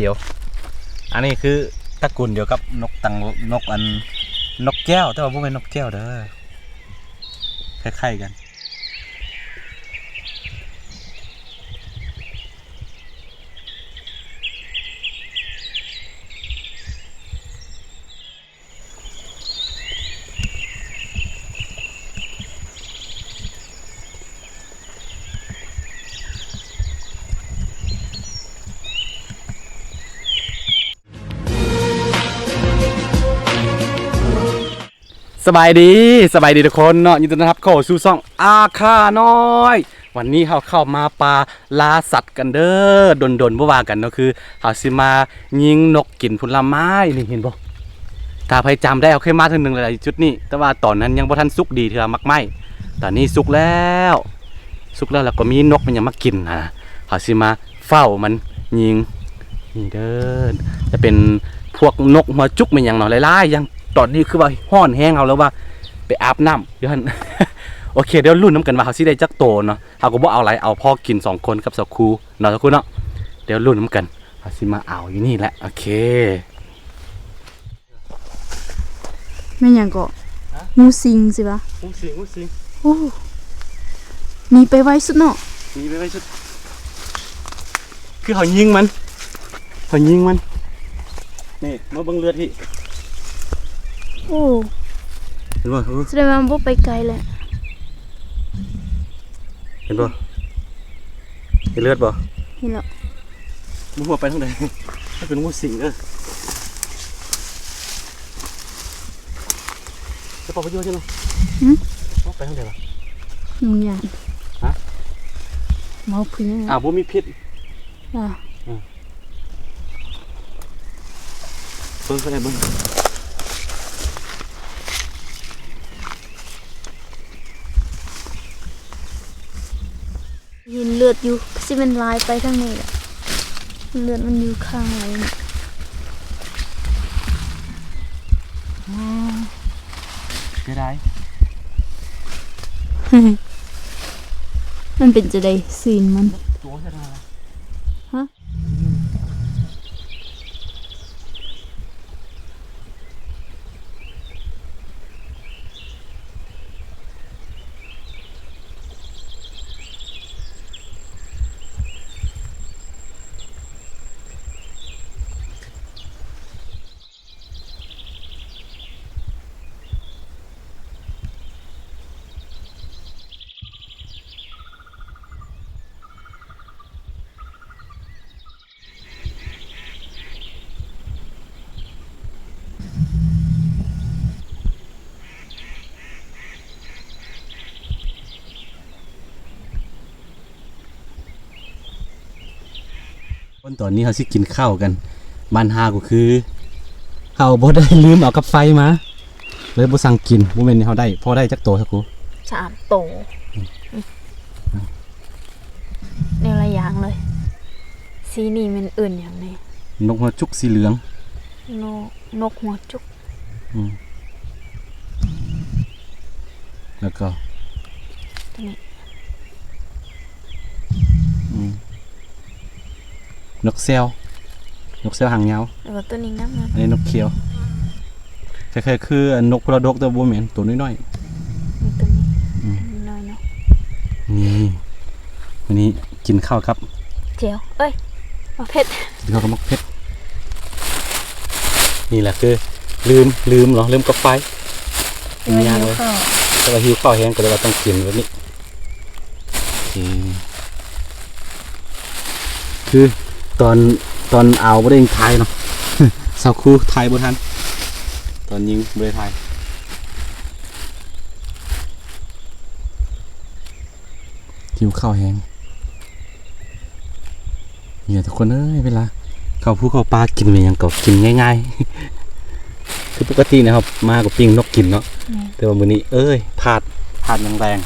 ຂຽວ. ອັນນີ້ຄືຕະກຸນດຽວກັບນົກຕັງ ນົກອັນ ນົກແກ້ວ ແຕ່ວ່າບໍ່ແມ່ນນົກແກ້ວເດີ ຄ້າຍໆກັນ. ສະບາຍດີ ສະບາຍດີທຸກຄົນເນາະ ຍິນດີຕ້ອນຮັບເຂົ້າສູ່ຊ່ອງອາຄານ້ອຍ. ວັນນີ້ເຮົາເຂົ້າມາປ່າລ່າສັດກັນເດີ ດົນໆບໍ່ວ່າກັນເນາະ ຄືເຮົາຊິມາຍິງນົກກິນຜົນລະໄມ້ນີ້ ເຫັນບໍ່? ຖ້າໃຜຈຳໄດ້ ເຮົາເຄີຍມາເທື່ອໜຶ່ງແລ້ວຢູ່ຈຸດນີ້ ແຕ່ວ່າຕອນນັ້ນຍັງບໍ່ທັນສຸກດີເທື່ອໝາກໄມ້. ຕອນນີ້ສຸກແລ້ວ ສຸກແລ້ວ ແລ້ວກໍມີນົກມັນຫຍັງມາກິນນະ ເຮົາຊິມາເຝົ້າມັນຍິງ. ນີ້ເດີ ຈະເປັນພວກນົກຫົວຈຸກແມ່ນຫຍັງເນາະ ຫຼາຍໆຢ່າງ. ຕອນນີ້ຄືວ່າຮ້ອນແຮງ ເຮົາເລີຍວ່າໄປອາບນ້ຳຢູ່ຫັ້ນ. ໂອເຄ ດຽວລຸ້ນນຳກັນວ່າເຮົາຊິໄດ້ຈັກໂຕເນາະ. ເຮົາກໍບໍ່ເອົາຫຼາຍ ເອົາພໍກິນສອງຄົນກັບສາວຄູເນາະ ສາວຄູເນາະ. ດຽວລຸ້ນນຳກັນ ເຮົາຊິມາເອົາຢູ່ນີ້ແຫຼະ. ໂອເຄ ແມ່ນຫຍັງເກາະ? ຮະ? ງູສິງຊິວະ? ງູສິງ ງູສິງ. ໂອ້ ໜີໄປໄວສຸດເນາະ ໜີໄປໄວສຸດ. ຄືເຮົາຍິງມັນ ເຮົາຍິງມັນ. ນີ້ ມາເບິ່ງເລືອດພີ້. ໂອ້ ເຫັນບໍ່? ໂອ້ ສະແດງວ່າມັນບໍ່ໄປໄກແຫຼະ. ເຫັນບໍ່? ເຫັນເລືອດບໍ່? ເຫັນແລ້ວ. ບໍ່ຮູ້ວ່າໄປທາງໃດ ມັນເປັນງູສິງເດີ. ຈະເປົ່າໄປຢູ່ຈັ່ງໃດ? ຫື? ເອົາໄປທາງໃດລະ? ໜູຍ່ານ. ຮະ? ເມົາຄືຫຍັງ? ອ້າວ ບໍ່ມີພິດ. ອ່າ ອືມ ເບິ່ງ ເບິ່ງ ເບິ່ງ. ເຫັນເລືອດຢູ່ ຄືຊິແມ່ນລາຍໄປທາງນີ້ແຫຼະ ເລືອດມັນຢູ່ຂ້າງໃນນີ້. ອືມ ເສຍດາຍ. ມັນເປັນຈັ່ງໃດ ຊີ້ນມັນ? ໂຕຊະດາ. ຮະ? ຄົນ ຕອນນີ້ເຮົາຊິກິນເຂົ້າກັນ. ບັນຫາກໍຄືເຮົາບໍ່ໄດ້ ລືມເອົາກັບໄຟມາ ເລີຍບໍ່ສັ່ງກິນ. ບໍ່ແມ່ນເຮົາໄດ້ ພໍໄດ້ຈັກໂຕຊະຄູ? ສາມໂຕ. ອືມ ແນວລະຢ່າງເລີຍ. ສີນີ້ແມ່ນເອີ້ນຫຍັງນີ້? ນົກຫົວຈຸກສີເຫຼືອງ. ນົກ ນົກຫົວຈຸກ. ອືມ ແລ້ວກໍ ຕົວນີ້. ອືມ ນົກແຊວ ນົກແຊວຫາງຍາວ. ແລ້ວກໍຕົວນີ້ງາມໆ. ອັນນີ້ນົກຂຽວ ຄ້າຍໆຄືອັນນົກມໍລະດົກ ແຕ່ບໍ່ແມ່ນ ໂຕນ້ອຍໆ. ນີ້ຕົວນີ້. ອືມ ນ້ອຍເນາະ. ນີ້ ມື້ນີ້ກິນເຂົ້າກັບແຈ່ວ ເອີຍ ໝາກເຜັດ. ກິນເຂົ້າກັບໝາກເຜັດ. ນີ້ແຫຼະຄືລືມ ລືມເນາະ ລືມກັບໄຟ. ກິນຍາກເລີຍ ແຕ່ວ່າຫິວເຂົ້າແຮງ ກໍເລີຍວ່າຕ້ອງກິນແບບນີ້. ໂອເຄ ຄືຕອນ ຕອນເອົາບໍ່ໄດ້ຖ່າຍເນາະ ສາວຄູຖ່າຍບໍ່ທັນ ຕອນຍິງບໍ່ໄດ້ຖ່າຍ. ຫິວເຂົ້າແຮງ. ນີ້ແຫຼະທຸກຄົນເອີຍ ເວລາເຂົ້າພູເຂົ້າປ່າ ກິນແມ່ນຫຍັງກໍກິນງ່າຍໆ. ຄືປົກກະຕິນີ້ເຮົາມາກໍປີ້ງນົກກິນເນາະ. ອືມ ແຕ່ວ່າມື້ນີ້ ເອີຍ ທາດ ທາດແຮງ. ໂ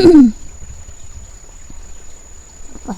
ໄປ.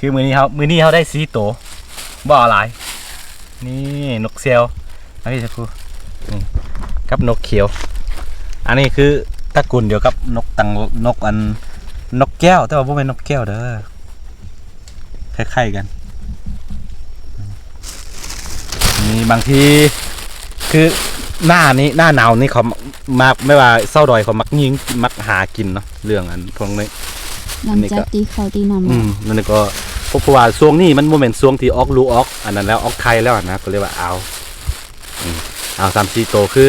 ຄືມື້ນີ້ເຮົາ ມື້ນີ້ເຮົາໄດ້ສີ່ໂຕ ບໍ່ເອົາຫຼາຍ. ນີ້ນົກແຊວ ອັນນີ້ຈັກຄູ່ ນີ້ກັບນົກຂຽວ. ອັນນີ້ຄືຕະກຸນດຽວກັບນົກຕັງ ນົກອັນ ນົກແກ້ວ ແຕ່ວ່າບໍ່ແມ່ນນົກແກ້ວເດີ ຄ້າຍໆກັນ. ນີ້ບາງທີ ຄືໜ້ານີ້ ໜ້າໜາວນີ້ເຂົາມັກ ແບບວ່າຊາວດອຍເຂົາມັກຍິງ ມັກຫາກິນເນາະ ເລື່ອງອັນພວກນີ້. ຫຼັງຈາກຕີເຂົ້າຕີນ້ຳ ອືມ ແລ້ວ ມັນກໍ ເພາະ ເພາະວ່າຊ່ວງນີ້ມັນບໍ່ແມ່ນຊ່ວງທີ່ອອກລູກອອກອັນນັ້ນແລ້ວ ອອກໄຂ່ແລ້ວນະ ກໍເລີຍວ່າເອົາ ອືມ ເອົາສາມສີ່ໂຕ. ຄື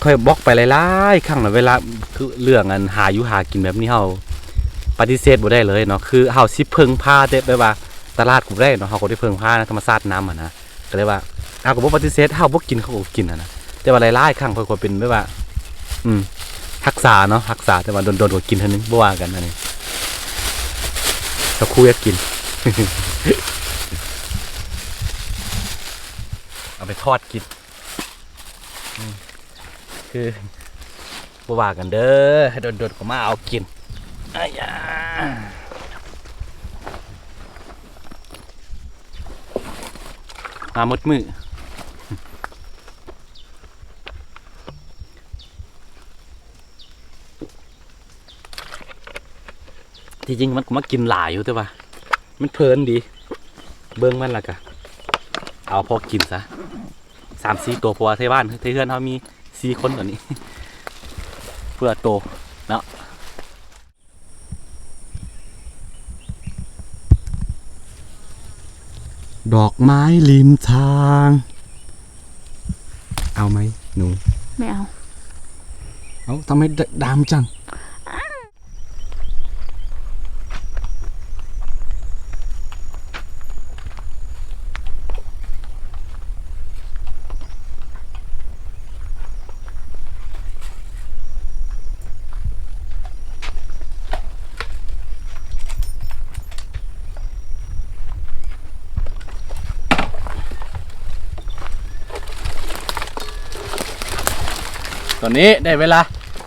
ຂ້ອຍບອກໄປຫຼາຍໆຄັ້ງແລ້ວ ເວລາ ຄືເລື່ອງອັນຫາຢູ່ຫາກິນແບບນີ້ ເຮົາປະຕິເສດບໍ່ໄດ້ເລີຍເນາະ ຄືເຮົາຊິເພິ່ງພາແຕ່ແບບວ່າ ຕະຫຼາດກໍບໍ່ໄດ້ເນາະ ເຮົາກໍໄດ້ເພິ່ງພາທຳມະຊາດນຳຫັ້ນນະ ກໍເລີຍວ່າ ເຮົາກໍບໍ່ປະຕິເສດ ເຮົາບໍ່ກິນເຂົາກໍກິນຫັ້ນນະ. ແຕ່ວ່າຫຼາຍໆຄັ້ງຂ້ອຍກໍເປັນແບບວ່າ ອືມ ຮັກສາເນາະ ຮັກສາ ແຕ່ວ່າດົນໆກໍກິນເທື່ອໜຶ່ງ ບໍ່ວ່າກັນ. ອັນນີ້ເຮົາຄູຢາກກິນ ເອົາໄປທອດກິນ ອືມ ຄື ບໍ່ວ່າກັນເດີ ດົນໆກໍມາເອົາກິນ ອາຢາ ມາໝົດມື້. ທີ່ຈິງມັນກໍມາກິນຫຼາຍຢູ່ ແຕ່ວ່າມັນເພີນດີ ເບິ່ງມັນແລ້ວກະເອົາພໍກິນຊະ ສາມສີ່ໂຕ ເພາະວ່າໄທບ້ານ ໄທເຮືອນເຮົາມີສີ່ຄົນຕອນນີ້ ຜູ້ລະໂຕເນາະ. ດອກໄມ້ລິມທາງ ເອົາໄໝໜູ? ໄມ່ເອົາ. ເອົ້າ ທຳໄມດຳຈັງ? ເ ຕອນນີ້ໄດ້ເວລາ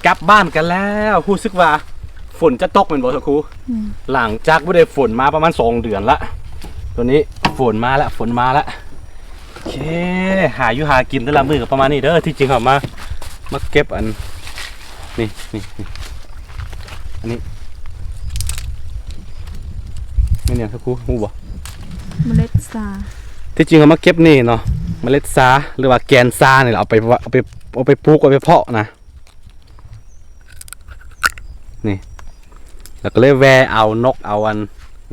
ກັບບ້ານກັນແລ້ວ. ຮູ້ສຶກວ່າຝົນຈະຕົກແມ່ນບໍ່ຊາຄູ? ອືມ ຫຼັງຈາກບໍ່ໄດ້ຝົນມາປະມານສອງເດືອນລະ. ຕອນນີ້ຝົນມາລະ ຝົນມາລະ. ໂອເຄ ຫາຢູ່ຫາກິນແຕ່ລະມື້ກໍປະມານນີ້ເດີ. ທີ່ຈິງເຮົາມາ ມາເກັບອັນ ນີ້ ນີ້ ນີ້ ອັນນີ້ ແມ່ນຫຍັງຊາຄູ ຮູ້ບໍ່? ເມລັດຊາ. ທີ່ຈິງເຮົາມາເກັບນີ້ເນາະ ເມລັດຊາ ຫຼືວ່າແກ່ນຊານີ້ແຫຼະ ເອົາໄປ ເອົາໄປ ເອົາໄປປູກ ເອົາໄປເພາະນະ. ນີ້ ແລ້ວກໍເລີຍແວ່ເອົານົກເອົາອັນ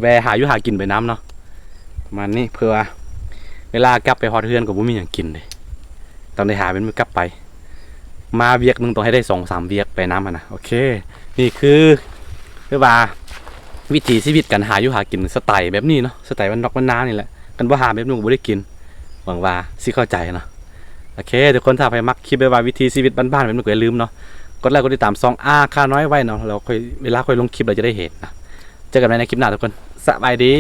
ແວ່ຫາຢູ່ຫາກິນໄປນຳເນາະ ປະມານນີ້. ເພື່ອວ່າເວລາກັບໄປຮອດເຮືອນກໍບໍ່ມີຫຍັງກິນເດ້ ຕ້ອງໄດ້ຫາເປັນມື້ກັບໄປ. ມາວຽກໜຶ່ງຕ້ອງໃຫ້ໄດ້ສອງສາມວຽກໄປນຳຫັ້ນນະ. ໂອເຄ ນີ້ຄື ຄືວ່າວິຖີຊີວິດການຫາຢູ່ຫາກິນສະໄຕແບບນີ້ເນາະ ສະໄຕບ້ານນອກບ້ານນານີ້ແຫຼະ. ຄັນບໍ່ຫາແບບນີ້ກໍບໍ່ໄດ້ກິນ. ຫວັງວ່າຊິເຂົ້າໃຈເນາະ. ໂອເຄ ທຸກຄົນ ຖ້າໃຜມັກຄລິບແບບວ່າວິຖີຊີວິດບ້ານໆແບບນີ້ ກໍຢ່າລືມເນາະ ກົດໄລກົດຕິດຕາມຊ່ອງອາຄານ້ອຍໄວ້ເນາະ ແລ້ວຄ່ອຍ ເວລາຂ້ອຍລົງຄລິບແລ້ວຈະໄດ້ເຫັນນະ. ເຈີກັນໃໝ່ໃນຄລິບໜ້າທຸກຄົນ ສະບາຍດີ.